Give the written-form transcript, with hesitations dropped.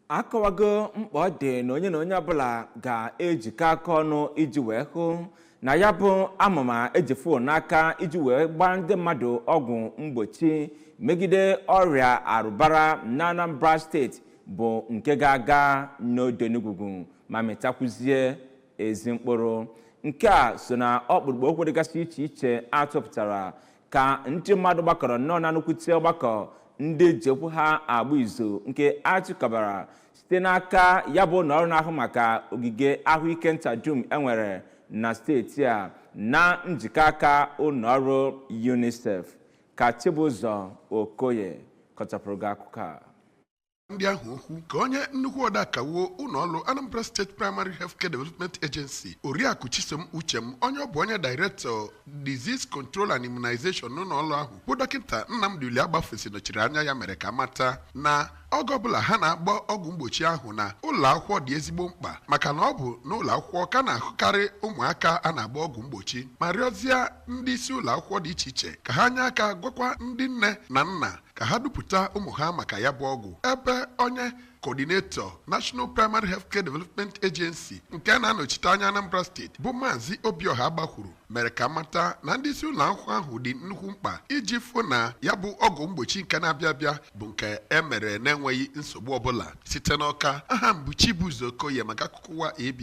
Akọwago mkpa ọ dị na onye na onye ọbụla ga-ejikọ aka ọnụ iji wee hụ na ya bụ amụma eji fon n'aka iji wee gbaa ndị mmadụ ọgwụ mgbochi megide ọrịa arụbara na Anambra Steeti bụ nke ga-aga n'Odenugwu ma mịtakwuzie ezi mkpụrụ. Nke a so na ọkpụrụkpụ okwu dịgasị iche iche atụpụtara ka ndị mmadụ gbakọrọ nnọọ na nnukwute ọgbakọ ndị ji okwu ha agba izu nke achịkọbara site n'aka ya bụ ụlọ ọrụ na-ahụ maka ogige ahụike nta dum enwere na steeti a na njikọ aka ụlọ ọrụ UNICEF. Ka Chibụzọ Okoye kọchapụrụ gị akụkọ a. Ndị ahụ okwu ka onye nnukwu odeakawuo ụlọ ọrụ Anambra State Primary Healthcare Development Agency, Oriakụ Chisom Uchem, onye ọ bụ onye Director Disease Control and Immunization n'ụlọ ọrụ ahụ, bụ Dọkịta Nnamdi Uliagbafesi nọchiri anya ya, mere ka mata na oge ọbụla ha na-agba ọgwụ mgbochi ahụ na ụlọ akwụkwọ dị ezigbo mkpa, maka na ọ bụ n'ụlọ akwụkwọ ka na-ahụkarị ụmụaka a na-agba ọgwụ mgbochi, ma rịọzie ndị isi ụlọ akwụkwọ dị iche iche ka ha nye aka gwakwa ndị nne na nna ka ha dupụta ụmụ ha maka ya bụ ọgwụ. Ebe onye Coordinator, National Primary Healthcare Development Agency nke na-anọchite anya Anambra Steeti, bụ Maazị Obioha Gbakwuru, mere ka mata na ndị isi ụlọ akwụkwọ ahụ dị nnukwu mkpa iji fụ na ya bụ ọgwụ mgbochi nke na-abịa abịa bụ nke e mere na-enweghị nsogbu ọbụla. Site n'Ọka, aha m bụ Chibuzo Okoye maka akụkọ ụwa ABS.